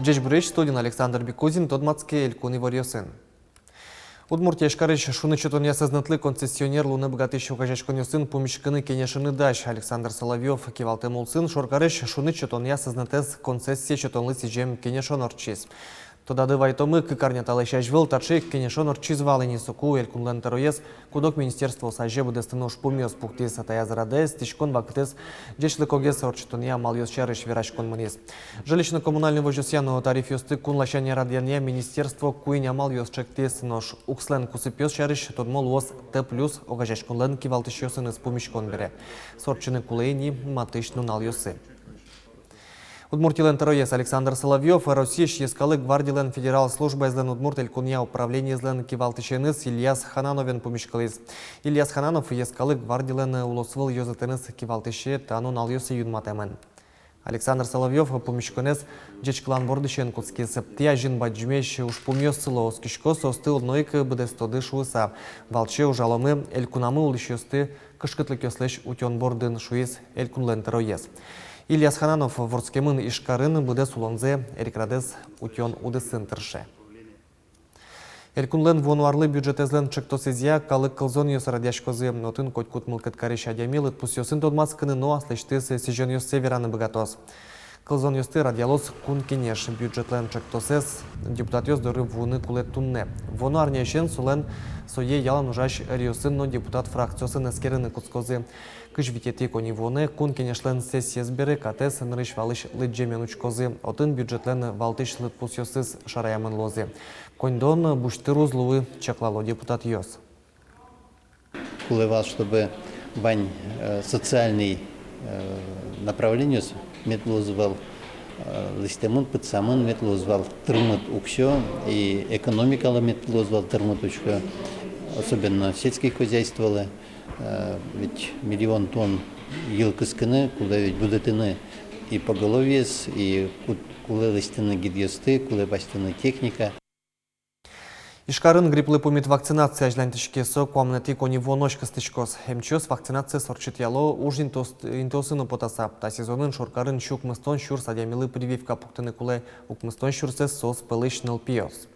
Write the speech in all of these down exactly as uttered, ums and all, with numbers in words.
Ӟечбуресь! Студиын Александр Бекузин. Тодматске элькун иворъёсын. Удмуртия Ижкарысь шуныт сётонъя сӧзнэтлы концессионер луыны быгатӥсь огазеяськонъёсын пумиськыны-кенешыны дась. Александр Соловьёв кивалтэм улсын шоркарысь шуныт сётонъя сӧзнэтэз концессия сётонлы сӥзем кенешон ортчиз. Тодады вайытомы, кык арня талэсь азьвыл таӵе ик кенешон ортчиз вал ини. Соку элькунлэн тӧроез куд-ог министерствоос азе быдэстыны ужпумъёс пуктӥз. Таяз радэ эстӥськон вакытэз ӟечлыкогес ортчытонъя амалъёс сярысь вераськон мынӥз. Жилищно-коммунальной возёсъя но тарифъёсты кун ласянь радъянъя министерство куинь амалъёс ӵектӥз. Нош укслэн кусыпъёс сярысь тодмо луоз Т плюс огазеяськонлэн кивалтӥсьёсыныз пумиськон бере. Со ортчыны кулэ ини матысь нуналъёсы. Удмуртилэн тӧроез Александр Соловьёв Россиысь Йӧскалык гвардилэн федерал службаезлэн Удмурт Элькунъя управлениезлэн кивалтӥсеныз Ильяс Ханановен пумиськылӥз. Ильяс Хананов Йӧскалык гвардилэн улосвыл ёзэтэныз кивалтӥсе та нуналъёсы юнматэмын. Александр Соловьёв пумиськонэз ӟечкылан бордысен кутскиз. Тӥ азьын бадӟымесь ужпумъёс сыло, оскисько, соосты одно ик быдэстоды шуыса. Валче ужаломы элькунамы улӥсьёсты кышкытлыкъёслэсь утён бордын, шуиз элькунлэн тӧроез. Ильяс Хананов вордскемын Ижкарын, быдэс улонзэ эрикрадэз утён удысын тырше. Элькунлэн вуоно арлы бюджетэзлэн ӵектосэзъя калык кылзонъёс радъяськозы. Отын котькуд мылкыд карись адями лыдпусъёсын тодматскыны но аслэсьтыз сӥзёнъёссэ вераны быгатоз. Кылзонъёсты радъялоз Кун Кенеш. Бюджетлэн ӵектосэз депутатъёс доры вуыны кулэ туннэ. Вуоно арняысен солэн сое ялан ужась ёросын но депутат фракциосын эскерыны кутскозы. Кызь витетӥ коньывуонэ Кун Кенешлэн сессиез бере катэз нырысь-валысь лыдӟемен учкозы. Отын бюджетлэн валтӥсь лыдпусъёсыз шараямын луозы. Коньдон бусьтыр уз луы, чаклало депутатъёс. Кулэ вал, чтобы вань, э, социальный, э, направлениос мед луозы вал, э, лэсьтэмын, пытсамын, мед луоз вал тырмыт уксё, и экономикалы мед луоз вал тырмыт уксё, особенно сельское хозяйстволы. Э, ведь миллион тонн йӧл кыскыны кулэ, ведь будэтыны и поголовьез, и ку-, кулэ лэсьтыны гидъёсты, кулэ басьтыны техника. Ижкарын грипплы пумит вакцинация азьланьтӥське. Со куамынэтӥ коньывуонозь кыстӥськоз. Эмчиос вакцинациез ортчытъяло уж интыос-, интыосын но потаса. Та сезонын шоркарын сю укмыстон сюрс адямилы прививка пуктыны кулэ. Укмыстон сюрсэз соос пӧлысь нылпиос.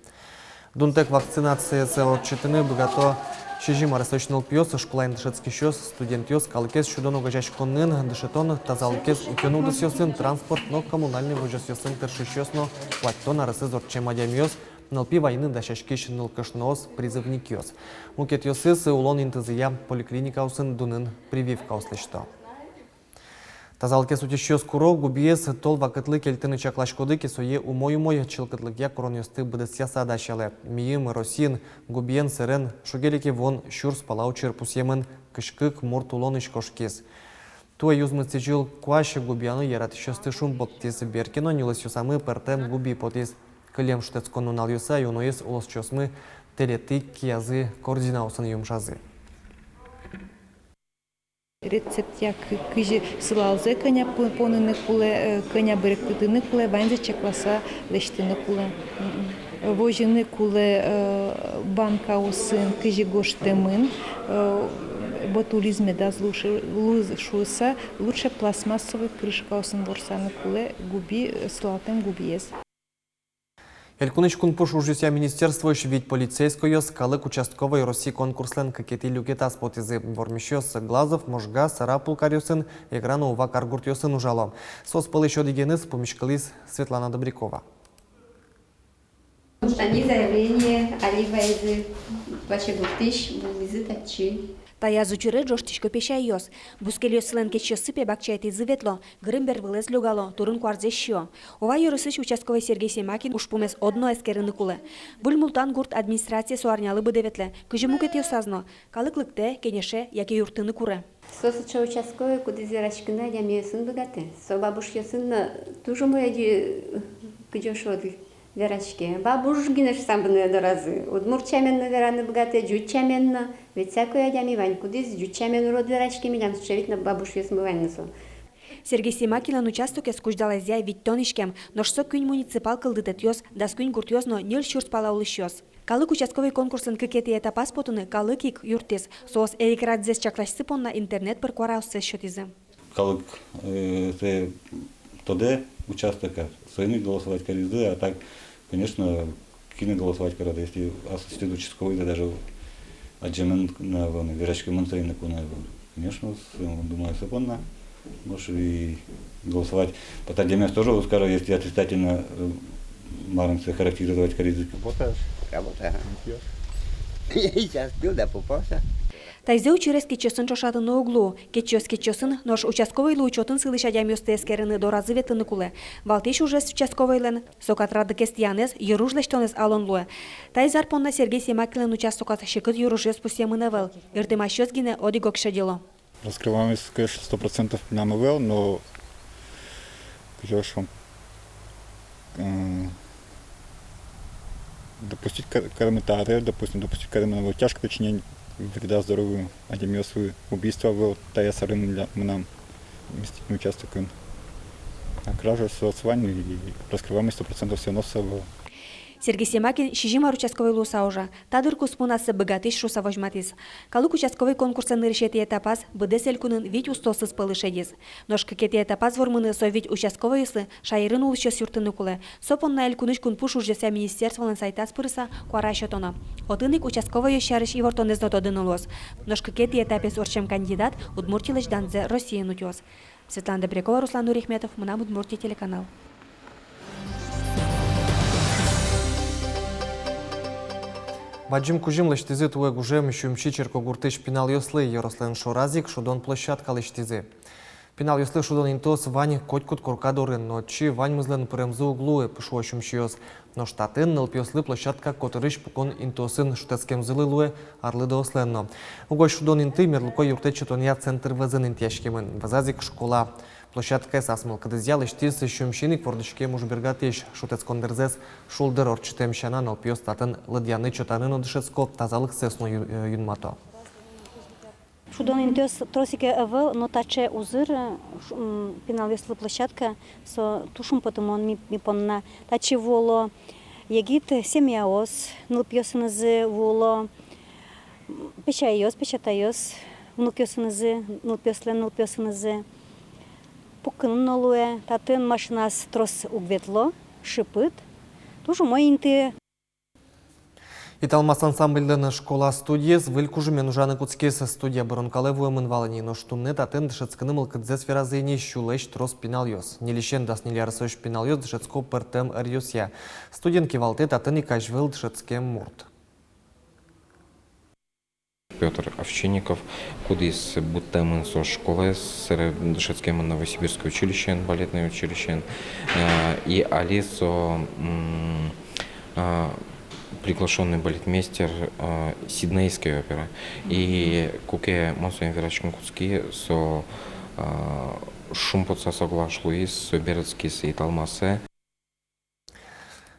Дунтэк вакцинациез ортчытыны быгато сизьым аресозь нылпиос, школаын дышетскисьёс, студентъёс, калыкез сюдон огазеяськонын, дышетон, тазалыкез утён удысъёсын, транспорт но коммунальной возёсъёсын тыршисьёс но куатьтон аресэз ортчем адямиос, нылпи вайыны дасяськись нылкышноос, призывникъёс. Мукетъёсыз улон интызыя, поликлиникаосын дунын прививкаос лэсьто. Тазалыкез утисьёс куро: губиез тол вакытлы кельтыны чакласькоды ке, сое умой-умой чылкытлыкъя куронъёсты быдэсъяса дасялэ. Мийым Россиын губиен сэрен шуг-секыт вуон сюрс пала учыр пусъемын, кызь кык мурт улонысь кошкиз. Туэ юзмыт сӥзьыл куазь губияны яратӥсьёсты шумпоттӥз. Бер ке но нюлэсъёсамы пӧртэм губи потӥз. Кылем шутэтскон нуналъёсы юноос улосчиосмы тэлетӥ киязы корзинаосын юмшазы. Рецептъя кы-, кызьы сылалзэ кӧня пу-, поныны кулэ, э, кӧня берыктыны кулэ, ваньзэ чакласа лэсьтыны кулэ. Мгм. Возьыны кулэ, э, банкаосын, кызьы гожтэмын, э, ботулизм медаз луы шу-, луы шуыса, лучше пластмассовый крышкаосын ворсаны кулэ губи, э, сылалтэм губиез. Элькунысь кунпуш ужъёсъя министерствоысь вить полицейскойёс «Калык участковой России» конкурслэн кыкетӥ люкетаз потӥзы. Вормисьёс Глазов, Можга, Сарапул каръёсын, Эгра но Ува каргуртъёсын ужало. Соос пӧлысь одӥгеныз пумиськылӥз Светлана Добрякова. Пуштани заявление али вайизы, ваче гуртысь вуизы татчы. Таяз учыре ӝожтӥсько песяйёс. Бускельёссылэн кечъёссы пе бакчаетӥзы ветло, гырем бервылэз лёгало, турын-куарзэс сиё. Ува ёросысь участковой Сергей Семакин ужпумез одно эскерыны кулэ. Выль Мултан гурт администрацие со арнялы быдэ ветлэ. Кызьы мукетъёсаз но, калык лыктэ, кенеше яке юрттыны куре. Со сыӵе участковой, кудӥз вераськыны адямиосын быгатэ. Со бабушъёсын но туж умой, кыдёшо вераське. Бабуш гинэ шуса мынэ доразы. Удмурт сямен но вераны быгатэ, ӟуч сямен но. Ведь всякой адями вань, кудӥз ӟуч сямен урод вераське милям, сыӵе ведь но бабушъёсмы вань но со. Сергей Семакинлэн участокез кузьдалаезъя витьтон иськем, нош со куинь муниципал кылдытэтъёс, дас куинь гуртъёс но ньыль сюрс пала улӥсьёс. «Калык участковой» конкурслэн кыкетӥ этапаз потыны калык ик юрттӥз. Соос эрикрадзэс чакласьсы понна интернет пыр куараоссэс сётӥзы. Калык, э, тэ Тодэ участоказ, соин ик голосовать каризы, а так, конечно, кинэ голосовать кароды, если аслэсьтыд участковойзэ даже адӟемын на вон, вераськемын соин ик на вон. Конечно, с-, думаю, со понна. Можешь и голосовать. По адямиос тоже уз каро, если отрицательно, э, марым сое характеризовать каризы. Работаешь? Работаю, ага. Не пьёшь? Сейчас пил, да попался. Таизэ учырез кечъёсын ӵошатыны уг луы. Кечъёс кечъёсын, нош участковойлы учётын сылӥсь адямиосты эскерыны доразы ветлыны кулэ. Валтӥсь ужез участковойлэн — со катрадлыкез тӥянэз, йыруж лэсьтонэз алон луэ. Таиз ар понна Сергей Семакинлэн участоказ секыт йыружъёс пусъемын ӧвӧл. Иртэмасьёс гинэ одӥг-ог шедьыло. Раскрываемость, конечно, сто процентов мынам ӧвӧл, но кызьы шуом, э, допустить ка-, каремын та аръёс, допустим, допустить каремын ӧвӧл тяжкое причинение вреда здоровью адямиослы, убийство ӧвӧл таяз арын мынам, мынам миститни участокын. А кража со вань, и раскрываемость сто процентов всё равно со ӧвӧл. Сергей Семакин сизьым ар участковой луыса ужа. Та дыр куспын ассэ быгатӥсь шуыса возьматӥз. Калык участковой конкурслэн нырысетӥ этапаз быдэс элькунын вить устоосыз пӧлы шедиз. Нош кыкетӥ этапаз вормыны со вить участковойёслы шаерын улӥсьёс юрттыны кулэ. Со понна элькунысь кунпуш ужъёсъя министерстволэн сайтаз пырыса куара сётоно. Отын ик участковойёс сярысь ивортонэз но тодыны луоз. Нош кыкетӥ этапез ортчем кандидат Удмуртилэсь данзэ Россиын утёз. Светлана Добрякова, Руслан Нурихметов, «Мынам Удмуртие» телеканал. Бадӟым кузьым лэсьтӥзы туэ гужем Сюмси черкогуртысь пиналъёслы. Ёрослэн шораз ик шудон площадка лэсьтӥзы. Пиналъёслы шудон интыос вань котькуд корка дорын, но отчы ваньмызлэн пыремзы уг луы, шуо сюмсиос. Нош татын нылпиослы площадка котырысь пукон интыосын шутэтскемзылы луэ арлыдоослэн но. Угось шудон инты мерлыко юрттэт сётонъя центр вӧзын интыяськемын. Вӧзаз ик школа площадкаез ас мылкыдызъя лэсьтӥз Сюмсиын ик вордӥськем ужбергатӥсь. Шутэтскон дырзэс шулдыр ортчытэм сяна, нылпиос татын лыдъяны-чотаны но дышетско, тазалыксэс но ю-, э, юнмато. Шудон интыос трос ик ӧвӧл, но таӵе узыр, э, ш-, м, пиналъёслы площадка, со туж шумпотымон ми, ми понна. Татчы вуыло егит семьяос нылпиосынызы, вуыло, м, песяйёс, песятайёс внукъёсынызы, нылпиослэн нылпиосынызы. Пукыны но луэ, татын машинаос трос уг ветло, шыпыт. Туж умой инты. «Италмас» ансамбльлэн школа студиез выль кужымен ужаны кутскиз. Студия быронкалэ вуэмын вал ини, нош туннэ татын дышетскыны мылкыдзэс веразы ини сюлэсь трос пиналъёс. Ньыльысен дас ньыль арысозь пиналъёс дышетско пӧртэм ӧръёсъя. Студиен кивалтэ татын ик азьвыл дышетскем мурт. Пётр Овчинников, кудӥз быдтэмын со школаез, собере дышетскемын Новосибирской училищеын, балетной училищеын, э, и али со, м, э, приглашённый балетмейстер, э, Сиднейской оперы. И куке мон соин вераськыны кутски, со, э, шумпотыса соглаш луиз, со берытскиз «Италмасэ».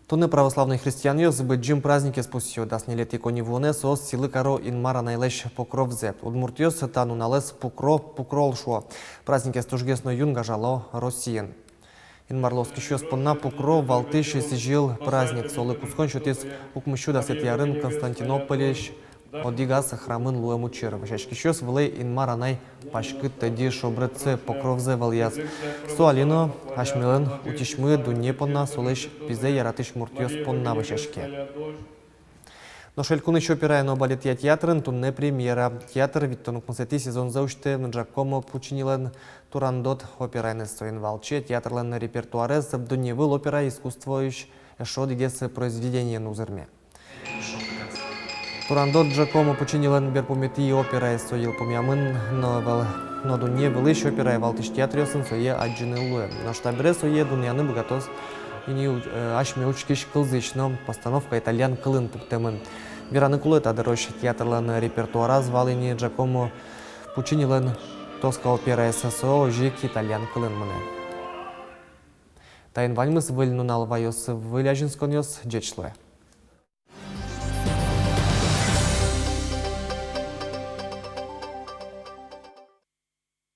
Туннэ православной христианъёс быдӟым праздникез пусъё. Дас ньылетӥ коньывуонэ соос сӥлы каро Инмар Анайлэсь покровзэ. Удмуртъёс та нуналэз Пукро, Пукрол шуо. Праздникез тужгес но юн гажало Россиын. Инмарлы оскисьёс понна Пукро — валтӥсь сӥзьыл праздник. Солы кутскон сётӥз укмыссю дасэтӥ арын Константинопольысь одӥгаз храмын луэм учыр. Вӧсяськисьёс вылэ Инмар Анай паськыт тӧдьы шобрытсэ, покровзэ вӧлъяз. Со али но асьмелэн утисьмы дунне понна, солэсь пизэ яратӥсь муртъёс понна вӧсяське. Нош Элькунысь операя но балетъя театрын туннэ премьера. Театр витьтон укмысэтӥ сезонзэ усьтэ Джакомо Пуччинилэн «Турандот» операеныз. Соин валче театрлэн репертуарез дунневыл опера искусствоысь эшшо одӥгез произведениен узырме. «Турандот» Джакомо Пуччинилэн берпуметӥ операез. Со йылпумъямын но ӧвӧл, но дунне вылысь операя валтӥсь театръёсын сое адӟыны луэ. Нош табере сое дунъяны быгатоз ини, э, асьме учкись кылзӥсь но. Постановка итальян кылын пуктэмын. Вераны кулэ, та дырозь театрлэн репертуараз вал ини Джакомо Пуччинилэн «Тоска» операез, со озьы ик итальян кылын мынэ. Таин ваньмыз. Выль нунал ваёз выль азинсконъёс. Ӟеч луэ.